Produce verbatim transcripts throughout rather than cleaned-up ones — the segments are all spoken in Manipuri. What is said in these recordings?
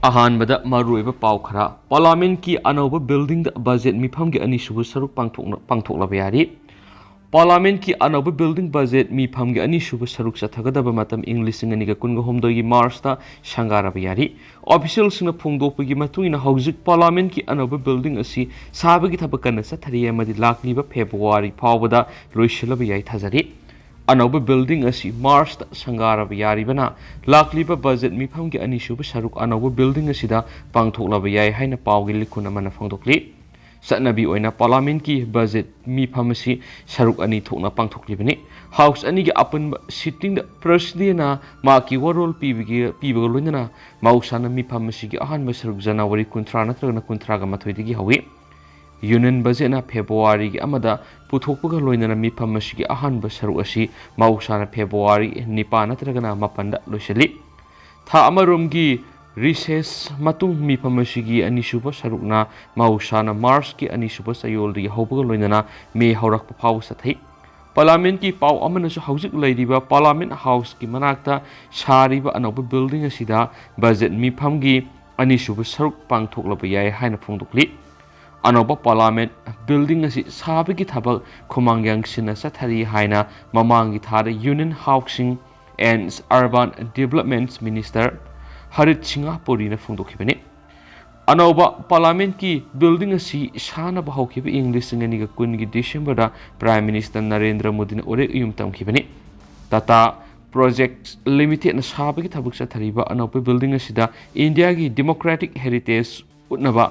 ꯑꯍꯥꯟꯕꯗ ꯃꯔꯨꯑꯣꯏꯕ ꯄꯥꯎ ꯈꯔ꯫ ꯄꯥꯔꯂꯥꯃꯦꯟꯠꯀꯤ ꯑꯅꯧꯕ ꯕꯤꯜꯗꯤꯡꯗ ꯕꯖꯦꯠ ꯃꯤꯐꯝꯒꯤ ꯑꯅꯤꯁꯨꯕ ꯁꯔꯨꯛ ꯄꯥꯡꯊꯣꯛꯅ-, ꯄꯥꯡꯊꯣꯛꯂꯕ ꯌꯥꯔꯤ꯫ ꯄꯥꯔꯂꯥꯃꯦꯟꯠꯀꯤ ꯑꯅꯧꯕ ꯕꯤꯜꯗꯤꯡ ꯕꯖꯦꯠ ꯃꯤꯐꯝꯒꯤ ꯑꯅꯤꯁꯨꯕ ꯁꯔꯨꯛ ꯆꯠꯊꯒꯗꯕ ꯃꯇꯝ ꯏꯪ ꯂꯤꯁꯤꯡ ꯑꯅꯤꯒ ꯀꯨꯟꯒ ꯍꯨꯝꯗꯣꯏꯒꯤ ꯃꯥꯔꯆꯇ ꯁꯪꯒꯥꯔꯕ ꯌꯥꯔꯤ꯫ ꯑꯣꯐꯤꯁꯤꯌꯦꯜꯁꯤꯡꯅ ꯐꯣꯡꯗꯣꯛꯄꯒꯤ ꯃꯇꯨꯡ ꯏꯟꯅ ꯍꯧꯖꯤꯛ ꯄꯥꯔꯂꯥꯃꯦꯟꯠꯀꯤ ꯑꯅꯧꯕ ꯕꯤꯜꯗꯤꯡ ꯑꯁꯤ ꯁꯥꯕꯒꯤ ꯊꯕꯛ ꯀꯟꯅ ꯆꯠꯊꯔꯤ ꯑꯃꯗꯤ ꯂꯥꯛꯂꯤꯕ ꯐꯦꯕ꯭ꯔꯨꯋꯥꯔꯤ ꯐꯥꯎꯕꯗ ꯂꯣꯏꯁꯤꯜꯂꯕ ꯌꯥꯏ ꯊꯥꯖꯔꯤ꯫ ꯑꯅꯧꯕ ꯕꯤꯜꯗꯤꯡ ꯑꯁꯤ ꯃꯥꯔꯆꯇ ꯁꯪꯒꯥꯔꯕ ꯌꯥꯔꯤꯕꯅ ꯂꯥꯛꯂꯤꯕ ꯕꯖꯦꯠ ꯃꯤꯐꯝꯒꯤ ꯑꯅꯤꯁꯨꯕ ꯁꯔꯨꯛ ꯑꯅꯧꯕ ꯕꯤꯜꯗꯤꯡ ꯑꯁꯤꯗ ꯄꯥꯡꯊꯣꯛꯂꯕ ꯌꯥꯏ ꯍꯥꯏꯅ ꯄꯥꯎꯒꯤ ꯂꯤꯈꯨꯟ ꯑꯃꯅ ꯐꯣꯡꯗꯣꯛꯂꯤ꯫ ꯆꯠꯅꯕꯤ ꯑꯣꯏꯅ ꯄꯥꯔꯂꯥꯃꯦꯟꯠꯀꯤ ꯕꯖꯦꯠ ꯃꯤꯐꯝ ꯑꯁꯤ ꯁꯔꯨꯛ ꯑꯅꯤ ꯊꯣꯛꯅ ꯄꯥꯡꯊꯣꯛꯂꯤꯕꯅꯤ꯫ ꯍꯥꯎꯁ ꯑꯅꯤꯒꯤ ꯑꯄꯨꯟꯕ ꯁꯤꯠꯇꯤꯡꯗ ꯄ꯭ꯔꯁꯤꯗꯦꯟꯅ ꯃꯍꯥꯛꯀꯤ ꯋꯥꯔꯣꯜ ꯄꯤꯕꯒꯤ, ꯄꯤꯕꯒ ꯂꯣꯏꯅꯅ ꯃꯍꯧꯁꯥꯅ ꯃꯤꯐꯝ ꯑꯁꯤꯒꯤ ꯑꯍꯥꯟꯕ ꯁꯔꯨꯛ ꯖꯅꯋꯥꯔꯤ ꯀꯨꯟꯊ꯭ꯔꯥ ꯅꯠꯇ꯭ꯔꯒꯅ ꯀꯨꯟꯊ꯭ꯔꯥꯒ ꯃꯥꯊꯣꯏꯗꯒꯤ ꯍꯧꯏ꯫ ꯌꯨꯅꯤꯌꯟ ꯕꯖꯦꯠꯅ ꯐꯦꯕ꯭ꯔꯨꯋꯥꯔꯤꯒꯤ ꯑꯃꯗ ꯄꯨꯊꯣꯛꯄꯒ ꯂꯣꯏꯅꯅ ꯃꯤꯐꯝ ꯑꯁꯤꯒꯤ ꯑꯍꯥꯟꯕ ꯁꯔꯨꯛ ꯑꯁꯤ ꯃꯍꯧꯁꯥꯅ ꯐꯦꯕ꯭ꯔꯨꯋꯥꯔꯤ ꯅꯤꯄꯥꯟ ꯅꯠꯇ꯭ꯔꯒꯅ ꯃꯥꯄꯟꯗ ꯂꯣꯏꯁꯤꯜꯂꯤ꯫ ꯊꯥ ꯑꯃꯔꯣꯝꯒꯤ ꯔꯤꯁꯦꯁ ꯃꯇꯨꯡ ꯃꯤꯐꯝ ꯑꯁꯤꯒꯤ ꯑꯅꯤꯁꯨꯕ ꯁꯔꯨꯛꯅ ꯃꯍꯧꯁꯥꯅ ꯃꯥꯔꯆꯀꯤ ꯑꯅꯤꯁꯨꯕ ꯆꯌꯣꯜꯗꯒꯤ ꯍꯧꯕꯒ ꯂꯣꯏꯅꯅ ꯃꯦ ꯍꯧꯔꯛꯄ ꯐꯥꯎꯕ ꯆꯠꯊꯩ꯫ ꯄꯥꯔꯂꯥꯃꯦꯟꯠꯀꯤ ꯄꯥꯎ ꯑꯃꯅꯁꯨ ꯍꯧꯖꯤꯛ ꯂꯩꯔꯤꯕ ꯄꯥꯔꯂꯥꯃꯦꯟꯠ ꯍꯥꯎꯁꯀꯤ ꯃꯅꯥꯛꯇ ꯁꯥꯔꯤꯕ ꯑꯅꯧꯕ ꯕꯤꯜꯗꯤꯡ ꯑꯁꯤꯗ ꯕꯖꯦꯠ ꯃꯤꯐꯝꯒꯤ ꯑꯅꯤꯁꯨꯕ ꯁꯔꯨꯛ ꯄꯥꯡꯊꯣꯛꯂꯕ ꯌꯥꯏ ꯍꯥꯏꯅ ꯐꯣꯡꯗꯣꯛꯂꯤ꯫ ꯑꯅꯧꯕ ꯄꯥꯔꯂꯥꯃꯦꯟꯠ ꯕꯤꯜꯗꯤꯡ ꯑꯁꯤ ꯁꯥꯕꯒꯤ ꯊꯕꯛ ꯈꯨꯃꯥꯡ ꯌꯥꯡꯁꯤꯟꯅ ꯆꯠꯊꯔꯤ ꯍꯥꯏꯅ ꯃꯃꯥꯡꯒꯤ ꯊꯥꯗ union housing and urban development minister Hardeep Singh ꯄꯨꯔꯤꯅ ꯐꯣꯡꯗꯣꯛꯈꯤꯕꯅꯤ꯫ ꯑꯅꯧꯕ ꯄꯥꯔꯂꯥꯃꯦꯟꯠꯀꯤ ꯕꯤꯜꯗꯤꯡ ꯑꯁꯤ ꯁꯥꯅꯕ ꯍꯧꯈꯤꯕ ꯏꯪ ꯂꯤꯁꯤꯡ ꯑꯅꯤꯒ ꯀꯨꯟꯒꯤ ꯗꯤꯁꯦꯝꯕꯔꯗ ꯄ꯭ꯔꯥꯏꯝ ꯃꯤꯅꯤꯁꯇꯔ ꯅꯔꯦꯟꯗ꯭ꯔ ꯃꯣꯗꯤꯅ ꯎꯔꯦꯛ ꯎꯌꯨꯝ ꯇꯝꯈꯤꯕꯅꯤ꯫ ꯇꯥꯇꯥ ꯄ꯭ꯔꯣꯖꯦꯛꯠ ꯂꯤꯃꯤꯇꯦꯗꯅ ꯁꯥꯕꯒꯤ ꯊꯕꯛ ꯆꯠꯊꯔꯤꯕ ꯑꯅꯧꯕ ꯕꯤꯜꯗꯤꯡ ꯑꯁꯤꯗ ꯏꯟꯗꯤꯌꯥꯒꯤ ꯗꯦꯃꯣꯀ꯭ꯔꯦꯇꯤꯛ ꯍꯦꯔꯤꯇꯦꯖ ꯎꯠꯅꯕ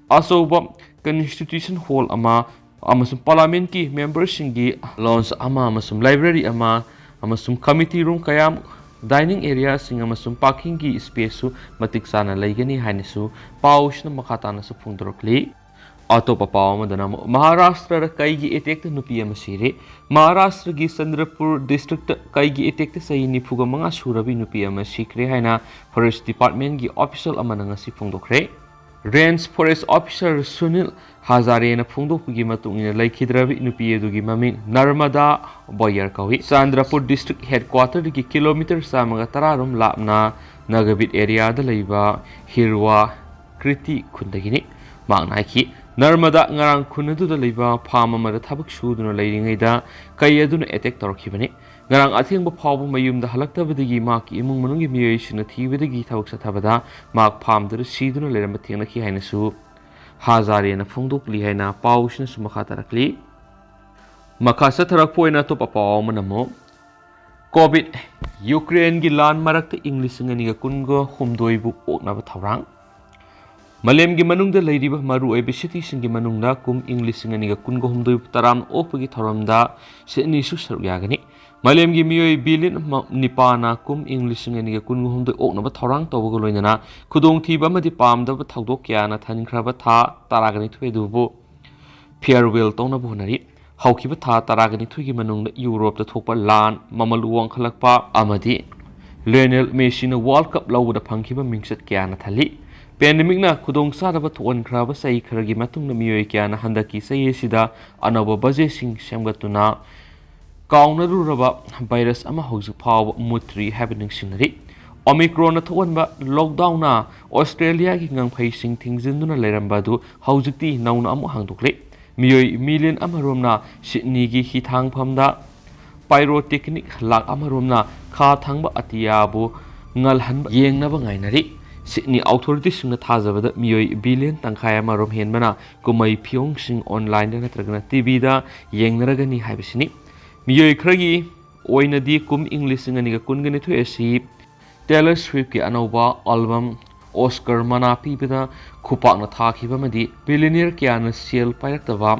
ꯑꯆꯧꯕ ꯀꯟꯁꯇꯤꯇ꯭ꯌꯨꯁꯟ ꯍꯣꯜ ꯑꯃ ꯑꯃꯁꯨꯡ ꯄꯥꯔꯂꯥꯃꯦꯟꯠꯀꯤ ꯃꯦꯝꯕꯔꯁꯤꯡꯒꯤ ꯂꯥꯎꯟꯖ ꯑꯃ ꯑꯃꯁꯨꯡ ꯂꯥꯏꯕ꯭ꯔꯦꯔꯤ ꯑꯃ ꯑꯃꯁꯨꯡ ꯀꯃꯤꯇꯤ ꯔꯨꯝ ꯀꯌꯥ, ꯗꯥꯏꯅꯤꯡ ꯑꯦꯔꯤꯌꯥꯁꯤꯡ ꯑꯃꯁꯨꯡ ꯄꯥꯔꯀꯤꯡꯒꯤ ꯁ꯭ꯄꯦꯁꯁꯨ ꯃꯇꯤꯛ ꯆꯥꯅ ꯂꯩꯒꯅꯤ ꯍꯥꯏꯅꯁꯨ ꯄꯥꯎꯁꯤꯅ ꯃꯈꯥ ꯇꯥꯅꯁꯨ ꯐꯣꯡꯗꯣꯔꯛꯂꯤ꯫ ꯑꯇꯣꯞꯄ ꯄꯥꯎ ꯑꯃꯗꯅ ꯑꯃꯨꯛ ꯃꯍꯥꯔꯥꯁꯇ꯭ꯔꯗ ꯀꯩꯒꯤ ꯑꯦꯇꯦꯛꯇ ꯅꯨꯄꯤ ꯑꯃ ꯁꯤꯔꯦ? ꯃꯍꯥꯔꯥꯁꯇ꯭ꯔꯒꯤ ꯆꯟꯗ꯭ꯔꯄꯨꯔ ꯗꯤꯁꯇ꯭ꯔꯤꯛꯇ ꯀꯩꯒꯤ ꯑꯦꯇꯦꯛꯇ ꯆꯍꯤ ꯅꯤꯐꯨꯒ ꯃꯉꯥ ꯁꯨꯔꯕꯤ ꯅꯨꯄꯤ ꯑꯃ ꯁꯤꯈ꯭ꯔꯦ ꯍꯥꯏꯅ ꯐꯣꯔꯦꯁꯠ ꯗꯤꯄꯥꯔꯠꯃꯦꯟꯠꯀꯤ ꯑꯣꯐꯤꯁꯤꯌꯦꯜ ꯑꯃꯅ ꯉꯁꯤ ꯐꯣꯡꯗꯣꯛꯈ꯭ꯔꯦ꯫ Range Forest Officer ꯁꯨꯅꯤꯜ ꯍꯖꯥꯔꯦꯅ ꯐꯣꯡꯗꯣꯛꯄꯒꯤ ꯃꯇꯨꯡ ꯏꯟꯅ, ꯂꯩꯈꯤꯗ꯭ꯔꯕꯤ ꯅꯨꯄꯤ ꯑꯗꯨꯒꯤ ꯃꯃꯤꯡ ꯅꯔꯃꯗꯥ ꯕꯣꯌꯔ ꯀꯧꯏ꯫ ꯆꯥꯟꯗ꯭ꯔꯄꯨꯔ District Headquarter ꯗꯒꯤ ꯀꯤꯂꯣꯃꯤꯇꯔ ꯆꯥꯝꯃꯒ ꯇꯔꯥ ꯔꯣꯝ ꯂꯥꯞꯅ ꯅꯒꯕꯤꯠ area ꯗ ꯂꯩꯕ ꯍꯤꯔꯋꯥ ꯀ꯭ꯔꯤꯇꯤ ꯈꯨꯟꯗꯒꯤꯅꯤ꯫ ꯃꯍꯥꯛꯅ ꯍꯥꯏꯈꯤ, ꯅꯔꯃꯗꯥ ꯉꯔꯥꯡ ꯈꯨꯟ ꯑꯗꯨꯗ ꯂꯩꯕ farm ꯑꯃꯗ ꯊꯕꯛ ꯁꯨꯗꯨꯅ ꯂꯩꯔꯤꯉꯩꯗ ꯀꯩ ꯑꯗꯨꯅ attack ꯇꯧꯔꯛꯈꯤꯕꯅꯤ꯫ ꯉꯔꯥꯡ ꯑꯊꯦꯡꯕ ꯐꯥꯎꯕ ꯃꯌꯨꯝꯗ ꯍꯜꯂꯛꯇꯕꯗꯒꯤ ꯃꯍꯥꯛꯀꯤ ꯏꯃꯨꯡ ꯃꯅꯨꯡꯒꯤ ꯃꯤꯑꯣꯏꯁꯤꯡꯅ ꯊꯤꯕꯗꯒꯤ ꯊꯕꯛ ꯆꯠꯊꯕꯗ ꯃꯍꯥꯛ farm ꯗꯨꯗ ꯁꯤꯗꯨꯅ ꯂꯩꯔꯝꯕ ꯊꯦꯡꯅꯈꯤ ꯍꯥꯏꯅꯁꯨ ꯍꯖꯥꯔꯦꯅ ꯐꯣꯡꯗꯣꯛꯂꯤ ꯍꯥꯏꯅ ꯄꯥꯎꯁꯤꯅꯁꯨ ꯃꯈꯥ ꯇꯥꯔꯛꯂꯤ꯫ ꯃꯈꯥ ꯆꯠꯊꯔꯛꯄ ꯑꯣꯏꯅ ꯑꯇꯣꯞꯄ ꯄꯥꯎ ꯑꯃꯅ ꯑꯃꯨꯛ COVID, ꯌꯨꯀ꯭ꯔꯦꯟꯒꯤ ꯂꯥꯟ ꯃꯔꯛꯇ ꯏꯪ ꯂꯤꯁꯤꯡ ꯑꯅꯤꯒ ꯀꯨꯟꯒ ꯍꯨꯝꯗꯣꯏꯕꯨ ꯑꯣꯛꯅꯕ ꯊꯧꯔꯥꯡ꯫ ꯃꯥꯂꯦꯝꯒꯤ ꯃꯅꯨꯡꯗ ꯂꯩꯔꯤꯕ ꯃꯔꯨꯑꯣꯏꯕ cityꯁꯤꯡꯒꯤ ꯃꯅꯨꯡꯗ ꯀꯨꯝ ꯏꯪ ꯂꯤꯁꯤꯡ ꯑꯅꯤꯒ ꯀꯨꯟꯒ ꯍꯨꯝꯗꯣꯏꯕꯨ ꯇꯔꯥꯝꯅ ꯑꯣꯛꯄꯒꯤ ꯊꯧꯔꯝꯗ ꯁꯤꯗꯅꯤꯁꯨ ꯁꯔꯨꯛ ꯌꯥꯒꯅꯤ꯫ ꯃꯥꯂꯦꯝꯒꯤ ꯃꯤꯑꯣꯏ billion ꯃ-, ꯅꯤꯄꯥꯟꯅ ꯀꯨꯝ ꯏꯪ ꯂꯤꯁꯤꯡ ꯑꯅꯤꯒ ꯀꯨꯟꯒ ꯍꯨꯝꯗꯣꯏ ꯑꯣꯛꯅꯕ ꯊꯧꯔꯥꯡ ꯇꯧꯕꯒ ꯂꯣꯏꯅꯅ ꯈꯨꯗꯣꯡꯊꯤꯕ ꯑꯃꯗꯤ ꯄꯥꯝꯗꯕ ꯊꯧꯗꯣꯛ ꯀꯌꯥꯅ ꯊꯟꯈ꯭ꯔꯕ ꯊꯥ ꯇꯔꯥꯒ ꯅꯤꯊꯣꯏ ꯑꯗꯨꯕꯨ farewell ꯇꯧꯅꯕ ꯍꯣꯠꯅꯔꯤ꯫ ꯍꯧꯈꯤꯕ ꯊꯥ ꯇꯔꯥꯒ ꯅꯤꯊꯣꯏꯒꯤ ꯃꯅꯨꯡꯗ ꯌꯨꯔꯣꯞꯇ ꯊꯣꯛꯄ ꯂꯥꯟ, ꯃꯃꯜ ꯋꯥꯡꯈꯠꯂꯛꯄ ꯑꯃꯗꯤ ꯂꯤꯑꯣꯅꯦꯜ ꯃꯦꯁꯤꯅ World Cup ꯂꯧꯕꯗ ꯐꯪꯈꯤꯕ ꯃꯤꯡꯆꯠ ꯀꯌꯥꯅ ꯊꯜꯂꯤ꯫ Pandemicꯅ ꯈꯨꯗꯣꯡꯆꯥꯗꯕ ꯊꯣꯛꯍꯟꯈ꯭ꯔꯕ ꯆꯍꯤ ꯈꯔꯒꯤ ꯃꯇꯨꯡꯗ ꯃꯤꯑꯣꯏ ꯀꯌꯥꯅ ꯍꯟꯗꯛꯀꯤ ꯆꯍꯤ ꯑꯁꯤꯗ ꯑꯅꯧꯕ budgetꯁꯤꯡ ꯁꯦꯝꯒꯠꯇꯨꯅ ꯀꯥꯎꯅꯔꯨꯔꯕ virus ꯑꯃ ꯍꯧꯖꯤꯛ ꯐꯥꯎꯕ ꯃꯨꯠꯇ꯭ꯔꯤ ꯍꯥꯏꯕ ꯅꯤꯡꯁꯤꯡꯅꯔꯤ꯫ Omicronꯅ ꯊꯣꯛꯍꯟꯕ lockdownꯅ Australiaꯒꯤ ꯉꯝꯈꯩꯁꯤꯡ ꯊꯤꯡꯖꯤꯟꯗꯨꯅ ꯂꯩꯔꯝꯕ ꯑꯗꯨ ꯍꯧꯖꯤꯛꯇꯤ ꯅꯧꯅ ꯑꯃꯨꯛ ꯍꯥꯡꯗꯣꯛꯂꯦ꯫ ꯃꯤꯑꯣꯏ million ꯑꯃꯔꯣꯝꯅ ꯁꯤꯗꯅꯤꯒꯤ ꯍꯤꯊꯥꯡꯐꯝꯗ pyrotechnic, ꯂꯥꯛ ꯑꯃꯔꯣꯝꯅ ꯈꯥ ꯊꯪꯕ ꯑꯇꯤꯌꯥꯕꯨ ꯉꯜꯍꯟꯕ ꯌꯦꯡꯅꯕ ꯉꯥꯏꯅꯔꯤ꯫ ꯁꯤꯗꯅꯤ authorityꯁꯤꯡꯅ ꯊꯥꯖꯕꯗ ꯃꯤꯑꯣꯏ billion ꯇꯪꯈꯥꯏ ꯑꯃꯔꯣꯝ ꯍꯦꯟꯕꯅ ꯀꯨꯝꯍꯩ ꯐꯤꯌꯣꯡꯁꯤꯡ onlineꯗ ꯅꯠꯇ꯭ꯔꯒꯅ TVꯗ ꯌꯦꯡꯅꯔꯒꯅꯤ ꯍꯥꯏꯕꯁꯤꯅꯤ꯫ ꯃꯤꯑꯣꯏ ꯈꯔꯒꯤ ꯑꯣꯏꯅꯗꯤ ꯀꯨꯝ ꯏꯪ ꯂꯤꯁꯤꯡ ꯑꯅꯤꯒ ꯀꯨꯟꯒ ꯅꯤꯊꯣꯏ ꯑꯁꯤ Taylor Swiftꯀꯤ ꯑꯅꯧꯕ album Oscar ꯃꯅꯥ ꯄꯤꯕꯗ ꯈꯨꯄꯥꯛꯅ ꯊꯥꯈꯤꯕ ꯑꯃꯗꯤ billionaire ꯀꯌꯥꯅ ꯁꯦꯜ ꯄꯥꯏꯔꯛꯇꯕ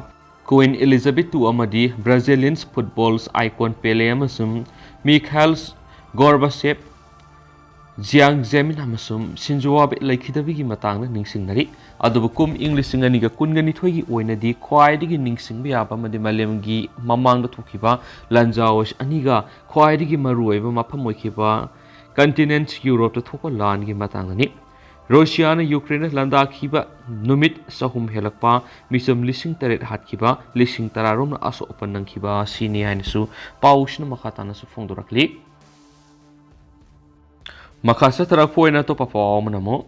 Queen Elizabeth two ꯑꯃꯗꯤ Brazilian football icon Pele ꯑꯃꯁꯨꯡ Mikhail Gorbachev, Jiang Zemin ꯑꯃꯁꯨꯡ Shinzo Abe ꯂꯩꯈꯤꯗꯕꯒꯤ ꯃꯇꯥꯡꯗ ꯅꯤꯡꯁꯤꯡꯅꯔꯤ꯫ ꯑꯗꯨꯕꯨ ꯀꯨꯝ ꯏꯪ ꯂꯤꯁꯤꯡ ꯑꯅꯤꯒ ꯀꯨꯟꯒ ꯅꯤꯊꯣꯏꯒꯤ ꯑꯣꯏꯅꯗꯤ ꯈ꯭ꯋꯥꯏꯗꯒꯤ ꯅꯤꯡꯁꯤꯡꯕ ꯌꯥꯕ ꯑꯃꯗꯤ ꯃꯥꯂꯦꯝꯒꯤ ꯃꯃꯥꯡꯗ ꯊꯣꯛꯈꯤꯕ ꯂꯥꯟꯖꯥꯎ ꯑꯁꯤ ꯑꯅꯤꯒ ꯈ꯭ꯋꯥꯏꯗꯒꯤ ꯃꯔꯨꯑꯣꯏꯕ ꯃꯐꯝ ꯑꯣꯏꯈꯤꯕ continent ꯌꯨꯔꯣꯞꯇ ꯊꯣꯛꯄ ꯂꯥꯟꯒꯤ ꯃꯇꯥꯡꯗꯅꯤ꯫ ꯔꯣꯁꯤꯌꯥꯅ ꯌꯨꯀ꯭ꯔꯦꯟꯗ ꯂꯥꯟꯗꯥꯈꯤꯕ ꯅꯨꯃꯤꯠ ꯆꯍꯨꯝ ꯍꯦꯜꯂꯛꯄ, ꯃꯤꯆꯝ ꯂꯤꯁꯤꯡ ꯇꯔꯦꯠ ꯍꯥꯠꯈꯤꯕ, ꯂꯤꯁꯤꯡ ꯇꯔꯥ ꯔꯣꯝꯅ ꯑꯁꯣꯛ ꯑꯄꯟ ꯅꯪꯈꯤꯕ ꯑꯁꯤꯅꯤ ꯍꯥꯏꯅꯁꯨ ꯄꯥꯎꯁꯤꯅ ꯃꯈꯥ ꯇꯥꯅꯁꯨ ꯐꯣꯡꯗꯣꯔꯛꯂꯤ꯫ ꯃꯈꯥ ꯆꯠꯊꯔꯛꯄ ꯑꯣꯏꯅ ꯑꯇꯣꯞꯄ ꯄꯥꯎ ꯑꯃꯅ ꯑꯃꯨꯛ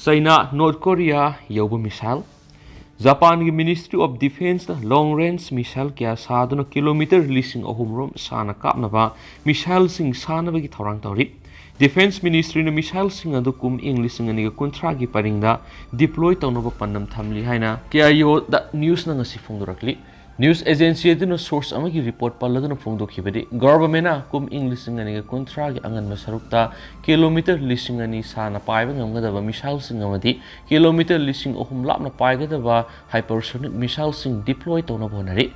ꯆꯩꯅꯥ ꯅꯣꯔꯠ ꯀꯣꯔꯤꯌꯥ ꯌꯧꯕ ꯃꯤꯁꯥꯏꯜ꯫ ꯖꯄꯥꯟꯒꯤ Ministry of Defenceꯅ long range missile ꯀꯌꯥ ꯁꯥꯗꯨꯅ ꯀꯤꯂꯣꯃꯤꯇꯔ ꯂꯤꯁꯤꯡ ꯑꯍꯨꯝ ꯔꯣꯝ ꯁꯥꯡꯅ ꯀꯥꯞꯅꯕ ꯃꯤꯁꯥꯏꯜꯁꯤꯡ ꯁꯥꯅꯕꯒꯤ ꯊꯧꯔꯥꯡ ꯇꯧꯔꯤ꯫ Defence Ministryꯅ ꯃꯤꯁꯥꯏꯜꯁꯤꯡ ꯑꯗꯨ ꯀꯨꯝ ꯏꯪ ꯂꯤꯁꯤꯡ ꯑꯅꯤꯒ ꯀꯨꯟꯊ꯭ꯔꯥꯒꯤ ꯄꯔꯤꯡꯗ deploy ꯇꯧꯅꯕ ꯄꯥꯟꯗꯝ ꯊꯝꯂꯤ ꯍꯥꯏꯅ Kyodo Newsꯅ ꯉꯁꯤ ꯐꯣꯡꯗꯣꯔꯛꯂꯤ꯫ News agency ꯑꯗꯨꯅ source ꯑꯃꯒꯤ report ꯄꯜꯂꯗꯨꯅ ꯐꯣꯡꯗꯣꯛꯈꯤꯕꯗꯤ, governmentꯅ ꯀꯨꯝ ꯏꯪ ꯂꯤꯁꯤꯡ ꯑꯅꯤꯒ ꯀꯨꯟꯊ꯭ꯔꯥꯒꯤ ꯑꯉꯟꯕ ꯁꯔꯨꯛꯇ ꯀꯤꯂꯣꯃꯤꯇꯔ ꯂꯤꯁꯤꯡ ꯑꯅꯤ ꯁꯥꯡꯅ ꯄꯥꯏꯕ ꯉꯝꯒꯗꯕ ꯃꯤꯁꯥꯏꯜꯁꯤꯡ ꯑꯃꯗꯤ ꯀꯤꯂꯣꯃꯤꯇꯔ ꯂꯤꯁꯤꯡ ꯑꯍꯨꯝ ꯂꯥꯞꯅ ꯄꯥꯏꯒꯗꯕ hypersonic missileꯁꯤꯡ deploy ꯇꯧꯅꯕ ꯍꯣꯠꯅꯔꯤ꯫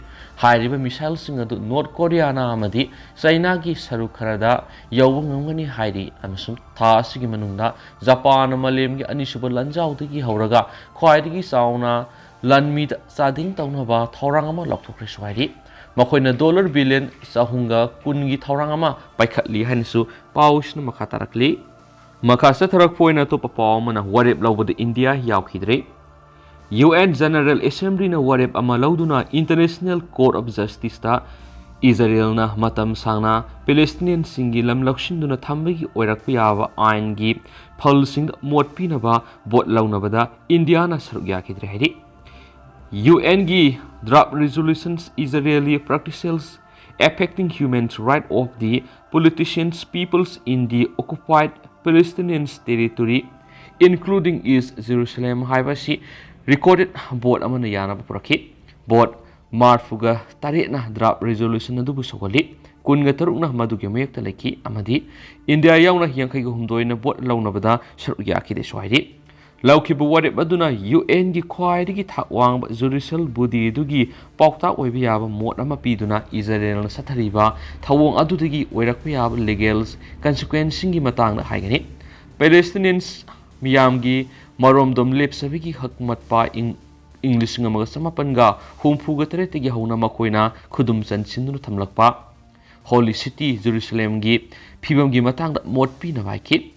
ꯍꯥꯏꯔꯤꯕ ꯃꯤꯁꯥꯏꯜꯁꯤꯡ ꯑꯗꯨ ꯅꯣꯔꯠ ꯀꯣꯔꯤꯌꯥꯅ ꯑꯃꯗꯤ ꯆꯩꯅꯥꯒꯤ ꯁꯔꯨꯛ ꯈꯔꯗ ꯌꯧꯕ ꯉꯝꯒꯅꯤ ꯍꯥꯏꯔꯤ, ꯑꯃꯁꯨꯡ ꯊꯥ ꯑꯁꯤꯒꯤ ꯃꯅꯨꯡꯗ ꯖꯄꯥꯟꯅ ꯃꯥꯂꯦꯝꯒꯤ ꯑꯅꯤꯁꯨꯕ ꯂꯥꯟꯖꯥꯎꯗꯒꯤ ꯍꯧꯔꯒ ꯈ꯭ꯋꯥꯏꯗꯒꯤ ꯆꯥꯎꯅ ꯂꯥꯟꯃꯤꯗ ꯆꯥꯗꯤꯡ ꯇꯧꯅꯕ ꯊꯧꯔꯥꯡ ꯑꯃ ꯂꯧꯊꯣꯛꯈ꯭ꯔꯦꯁꯨ ꯍꯥꯏꯔꯤ꯫ ꯃꯈꯣꯏꯅ dollar billion ꯆꯍꯨꯝꯒ ꯀꯨꯟꯒꯤ ꯊꯧꯔꯥꯡ ꯑꯃ ꯄꯥꯏꯈꯠꯂꯤ ꯍꯥꯏꯅꯁꯨ ꯄꯥꯎꯁꯤꯅ ꯃꯈꯥ ꯇꯥꯔꯛꯂꯤ꯫ ꯃꯈꯥ ꯆꯠꯊꯔꯛꯄ ꯑꯣꯏꯅ ꯑꯇꯣꯞꯄ ꯄꯥꯎ ꯑꯃꯅ ꯋꯥꯔꯦꯞ ꯂꯧꯕꯗ ꯏꯟꯗꯤꯌꯥ ꯌꯥꯎꯈꯤꯗ꯭ꯔꯦ꯫ UN General Assemblyꯅ ꯋꯥꯔꯦꯞ ꯑꯃ ꯂꯧꯗꯨꯅ International Court of Justiceꯇ ꯏꯖꯔꯦꯜꯅ ꯃꯇꯝ ꯁꯥꯡꯅ ꯄꯦꯂꯦꯁꯇꯤꯅꯤꯌꯟꯁꯤꯡꯒꯤ ꯂꯝ ꯂꯧꯁꯤꯟꯗꯨꯅ ꯊꯝꯕꯒꯤ ꯑꯣꯏꯔꯛꯄ ꯌꯥꯕ ꯑꯥꯏꯟꯒꯤ ꯐꯜꯁꯤꯡꯗ ꯃꯣꯠ ꯄꯤꯅꯕ ꯚꯣꯠ ꯂꯧꯅꯕꯗ ꯏꯟꯗꯤꯌꯥꯅ ꯁꯔꯨꯛ ꯌꯥꯈꯤꯗ꯭ꯔꯦ ꯍꯥꯏꯔꯤ꯫ UNꯒꯤ draft resolutions Israeli practices affecting human right of the politicians peoples in the occupied Palestinian territory, including East Jerusalem ꯍꯥꯏꯕ ꯑꯁꯤ recorded vote ꯑꯃꯅ ꯌꯥꯅꯕ ꯄꯨꯔꯛꯈꯤ꯫ Vote ꯃꯔꯤꯐꯨꯒ ꯇꯔꯦꯠꯅ draft resolution ꯑꯗꯨꯕꯨ ꯁꯧꯒꯠꯂꯤ, ꯀꯨꯟꯒ ꯇꯔꯨꯛꯅ ꯃꯗꯨꯒꯤ ꯃꯥꯌꯣꯛꯇ ꯂꯩꯈꯤ, ꯑꯃꯗꯤ ꯏꯟꯗꯤꯌꯥ ꯌꯥꯎꯅ ꯌꯥꯡꯈꯩꯒ ꯍꯨꯝꯗꯣꯏꯅ vote ꯂꯧꯅꯕꯗ ꯁꯔꯨꯛ ꯌꯥꯈꯤꯗꯦꯁꯨ ꯍꯥꯏꯔꯤ꯫ ꯂꯧꯈꯤꯕ ꯋꯥꯔꯦꯞ ꯑꯗꯨꯅ UNꯒꯤ ꯈ꯭ꯋꯥꯏꯗꯒꯤ ꯊꯥꯛ ꯋꯥꯡꯕ judicial body ꯑꯗꯨꯒꯤ ꯄꯥꯎꯇꯥꯛ ꯑꯣꯏꯕ ꯌꯥꯕ ꯃꯣꯠ ꯑꯃ ꯄꯤꯗꯨꯅ ꯏꯖꯔꯦꯜꯅ ꯆꯠꯊꯔꯤꯕ ꯊꯧꯑꯣꯡ ꯑꯗꯨꯗꯒꯤ ꯑꯣꯏꯔꯛꯄ ꯌꯥꯕ legal consequenceꯁꯤꯡꯒꯤ ꯃꯇꯥꯡꯗ ꯍꯥꯏꯒꯅꯤ꯫ Palestinians ꯃꯤꯌꯥꯝꯒꯤ ꯃꯔꯣꯝꯗꯣꯝ ꯂꯦꯞꯆꯕꯒꯤ ꯍꯛ ꯃꯠꯄ ꯏꯪ, ꯏꯪ ꯂꯤꯁꯤꯡ ꯑꯃꯒ ꯆꯃꯥꯄꯟꯒ ꯍꯨꯝꯐꯨꯒ ꯇꯔꯦꯠꯇꯒꯤ ꯍꯧꯅ ꯃꯈꯣꯏꯅ ꯈꯨꯗꯨꯝ ꯆꯟꯁꯤꯟꯗꯨꯅ ꯊꯝꯂꯛꯄ Holy City Jerusalemꯒꯤ ꯐꯤꯕꯝꯒꯤ ꯃꯇꯥꯡꯗ ꯃꯣꯠ ꯄꯤꯅꯕ ꯍꯥꯏꯈꯤ꯫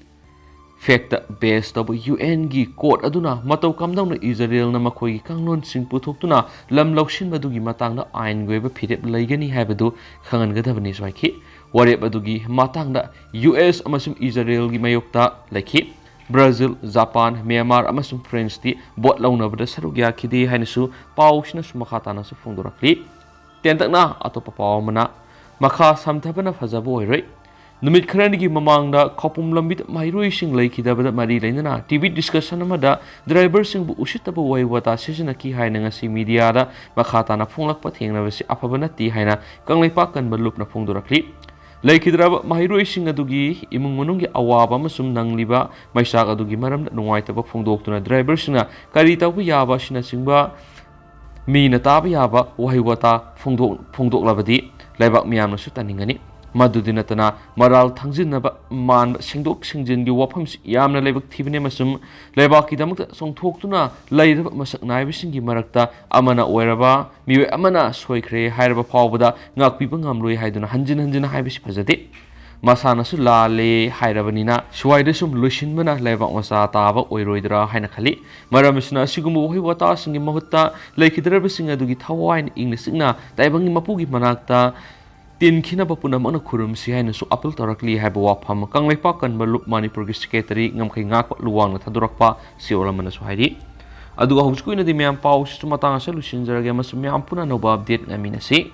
ꯐꯦꯛꯇ ꯕꯦꯁ ꯇꯧꯕ ꯌꯨ ꯑꯦꯟꯒꯤ ꯀꯣꯔꯠ ꯑꯗꯨꯅ ꯃꯇꯧ ꯀꯝꯗꯧꯅ ꯏꯖꯔꯦꯜꯅ ꯃꯈꯣꯏꯒꯤ ꯀꯥꯡꯂꯣꯟꯁꯤꯡ ꯄꯨꯊꯣꯛꯇꯨꯅ ꯂꯝ ꯂꯧꯁꯤꯟꯕꯗꯨꯒꯤ ꯃꯇꯥꯡꯗ ꯑꯥꯏꯟꯒꯤ ꯑꯣꯏꯕ ꯐꯤꯔꯦꯞ ꯂꯩꯒꯅꯤ ꯍꯥꯏꯕꯗꯨ ꯈꯪꯍꯟꯒꯗꯕꯅꯤꯁꯨ ꯍꯥꯏꯈꯤ꯫ ꯋꯥꯔꯦꯞ ꯑꯗꯨꯒꯤ ꯃꯇꯥꯡꯗ ꯌꯨ ꯑꯦꯁ ꯑꯃꯁꯨꯡ ꯏꯖꯔꯦꯜꯒꯤ ꯃꯥꯌꯣꯛꯇ ꯂꯩꯈꯤ꯫ ꯕ꯭ꯔꯥꯖꯤꯜ, ꯖꯄꯥꯟ, ꯃ꯭ꯌꯥꯟꯃꯥꯔ ꯑꯃꯁꯨꯡ ꯐ꯭ꯔꯦꯟꯁꯇꯤ ꯚꯣꯠ ꯂꯧꯅꯕꯗ ꯁꯔꯨꯛ ꯌꯥꯈꯤꯗꯦ ꯍꯥꯏꯅꯁꯨ ꯄꯥꯎꯁꯤꯅꯁꯨ ꯃꯈꯥ ꯇꯥꯅꯁꯨ ꯐꯣꯡꯗꯣꯔꯛꯂꯤ꯫ ꯇꯦꯟꯇꯛꯅ ꯑꯇꯣꯞꯄ ꯄꯥꯎ ꯑꯃꯅ, ꯃꯈꯥ ꯁꯝꯊꯕꯅ ꯐꯖꯕ ꯑꯣꯏꯔꯣꯏ꯫ ꯅꯨꯃꯤꯠ ꯈꯔꯅꯤꯒꯤ ꯃꯃꯥꯡꯗ ꯈꯧꯄꯨꯝ ꯂꯝꯕꯤꯗ ꯃꯍꯩꯔꯣꯏꯁꯤꯡ ꯂꯩꯈꯤꯗꯕꯗ ꯃꯔꯤ ꯂꯩꯅꯅ ꯇꯤ ꯚꯤ ꯗꯤꯁꯀꯁꯟ ꯑꯃꯗ ꯗ꯭ꯔꯥꯏꯚꯔꯁꯤꯡꯕꯨ ꯎꯁꯤꯠꯇꯕ ꯋꯥꯍꯩ ꯋꯥꯇꯥ ꯁꯤꯖꯤꯟꯅꯈꯤ ꯍꯥꯏꯅ ꯉꯁꯤ ꯃꯤꯗꯤꯌꯥꯗ ꯃꯈꯥ ꯇꯥꯅ ꯐꯣꯡꯂꯛꯄ ꯊꯦꯡꯅꯕꯁꯤ ꯑꯐꯕ ꯅꯠꯇꯦ ꯍꯥꯏꯅ ꯀꯪꯂꯩꯄꯥꯛ ꯀꯟꯕ ꯂꯨꯞꯅ ꯐꯣꯡꯗꯣꯔꯛꯂꯤ꯫ ꯂꯩꯈꯤꯗ꯭ꯔꯕ ꯃꯍꯩꯔꯣꯏꯁꯤꯡ ꯑꯗꯨꯒꯤ ꯏꯃꯨꯡ ꯃꯅꯨꯡꯒꯤ ꯑꯋꯥꯕ ꯑꯃꯁꯨꯡ ꯅꯪꯂꯤꯕ ꯃꯩꯆꯥꯛ ꯑꯗꯨꯒꯤ ꯃꯔꯝꯗ ꯅꯨꯡꯉꯥꯏꯇꯕ ꯐꯣꯡꯗꯣꯛꯇꯨꯅ ꯗ꯭ꯔꯥꯏꯚꯔꯁꯤꯡꯅ ꯀꯔꯤ ꯇꯧꯕ ꯌꯥꯕ ꯑꯁꯤꯅꯆꯤꯡꯕ ꯃꯤꯅ ꯇꯥꯕ ꯌꯥꯕ ꯋꯥꯍꯩ ꯋꯥꯇꯥ ꯐꯣꯡꯗꯣꯛ-, ꯐꯣꯡꯗꯣꯛꯂꯕꯗꯤ ꯂꯩꯕꯥꯛ ꯃꯤꯌꯥꯝꯅꯁꯨ ꯇꯥꯅꯤꯡꯒꯅꯤ꯫ ꯃꯗꯨꯗꯤ ꯅꯠꯇꯅ ꯃꯔꯥꯜ ꯊꯥꯡꯖꯤꯟꯅꯕ ꯃꯥꯟꯕ ꯁꯦꯡꯗꯣꯛ ꯁꯦꯡꯖꯤꯟꯒꯤ ꯋꯥꯐꯝꯁꯤ ꯌꯥꯝꯅ ꯂꯥꯏꯕꯛ ꯊꯤꯕꯅꯤ ꯑꯃꯁꯨꯡ ꯂꯩꯕꯥꯛꯀꯤꯗꯃꯛꯇ ꯆꯣꯡꯊꯣꯛꯇꯨꯅ ꯂꯩꯔꯕ ꯃꯁꯛ ꯅꯥꯏꯕꯁꯤꯡꯒꯤ ꯃꯔꯛꯇ ꯑꯃꯅ ꯑꯣꯏꯔꯕ ꯃꯤꯑꯣꯏ ꯑꯃꯅ ꯁꯣꯏꯈ꯭ꯔꯦ ꯍꯥꯏꯔꯕ ꯐꯥꯎꯕꯗ ꯉꯥꯛꯄꯤꯕ ꯉꯝꯂꯣꯏ ꯍꯥꯏꯗꯨꯅ ꯍꯟꯖꯤꯟ ꯍꯟꯖꯤꯟ ꯍꯥꯏꯕꯁꯤ ꯐꯖꯗꯦ꯫ ꯃꯁꯥꯅꯁꯨ ꯂꯥꯜꯂꯦ ꯍꯥꯏꯔꯕꯅꯤꯅ ꯁ꯭ꯋꯥꯏꯗ ꯁꯨꯝ ꯂꯣꯏꯁꯤꯟꯕꯅ ꯂꯩꯕꯥꯛ ꯃꯆꯥ ꯇꯥꯕ ꯑꯣꯏꯔꯣꯏꯗ꯭ꯔꯥ ꯍꯥꯏꯅ ꯈꯜꯂꯤ꯫ ꯃꯔꯝ ꯑꯁꯤꯅ ꯑꯁꯤꯒꯨꯝꯕ ꯋꯥꯍꯩ ꯋꯥꯇꯥꯁꯤꯡꯒꯤ ꯃꯍꯨꯠꯇ ꯂꯩꯈꯤꯗ꯭ꯔꯕꯁꯤꯡ ꯑꯗꯨꯒꯤ ꯊꯋꯥꯏꯅ ꯏꯪꯅ ꯆꯤꯛꯅ ꯇꯥꯏꯕꯪꯒꯤ ꯃꯄꯨꯒꯤ ꯃꯅꯥꯛꯇ ꯇꯤꯟꯈꯤꯅꯕ ꯄꯨꯝꯅꯃꯛꯅ ꯈꯨꯔꯨꯝꯁꯤ ꯍꯥꯏꯅꯁꯨ ꯑꯄꯤꯜ ꯇꯧꯔꯛꯂꯤ ꯍꯥꯏꯕ ꯋꯥꯐꯝ ꯀꯪꯂꯩꯄꯥꯛ ꯀꯟꯕ ꯂꯨꯞ ꯃꯅꯤꯄꯨꯔꯒꯤ ꯁꯦꯀ꯭ꯔꯦꯇꯔꯤ ꯉꯝꯈꯩ ꯉꯥꯛꯄ ꯂꯨꯋꯥꯡꯅ ꯊꯥꯗꯣꯔꯛꯄ ꯆꯦꯔꯣꯜ ꯑꯃꯅꯁꯨ ꯍꯥꯏꯔꯤ꯫ ꯑꯗꯨꯒ ꯍꯧꯖꯤꯛꯀꯤ ꯑꯣꯏꯅꯗꯤ ꯃꯌꯥꯝ ꯄꯥꯎꯁꯤꯁꯨ ꯃꯇꯥꯡ ꯑꯁꯤꯗ ꯂꯣꯏꯁꯤꯟꯖꯔꯒꯦ ꯑꯃꯁꯨꯡ ꯃꯌꯥꯝ ꯄꯨꯟꯅ ꯑꯅꯧꯕ ꯑꯞꯗꯦꯠ ꯉꯥꯏꯃꯤꯟꯅꯁꯤ꯫